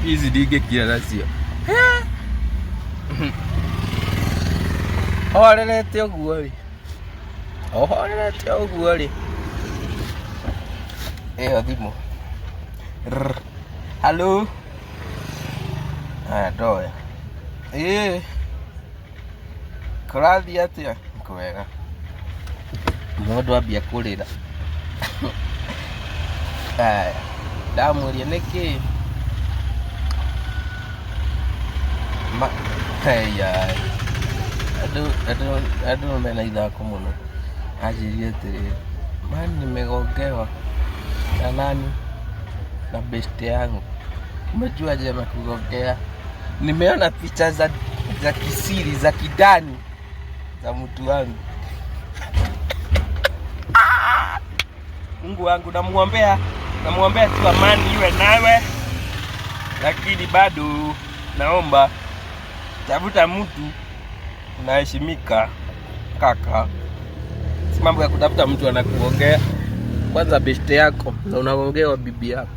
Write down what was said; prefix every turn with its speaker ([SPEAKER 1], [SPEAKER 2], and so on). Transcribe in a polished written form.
[SPEAKER 1] Ici ndingĩkira nacio. Horerete ũguo rĩ, ũhorerete ũguo rĩ, ĩyo thimũ. Rrr. Hello? Aya ndoya. Ĩĩ. Kũrathiĩ atĩa? Kwega. Mũndũ ambia kũrĩra. Aya, ndamũria nĩkĩ? Ma, haiya. Andũ, andũ, andũ mena ithako mũno. Anjĩrire atĩrĩrĩ, man nimegongewa na nani? Na beshte yangu. Umejuaje amekugongea? Nimeona picha za kisiri za kidani za mtu wangu. Mungu wangu, namuombea tu amani iwe nawe, lakini bado naomba tafuta mtu unaheshimika kaka, si mambo ya kutafuta mtu anakuongea. Kwanza beshte yako na unaongewa bibi yako.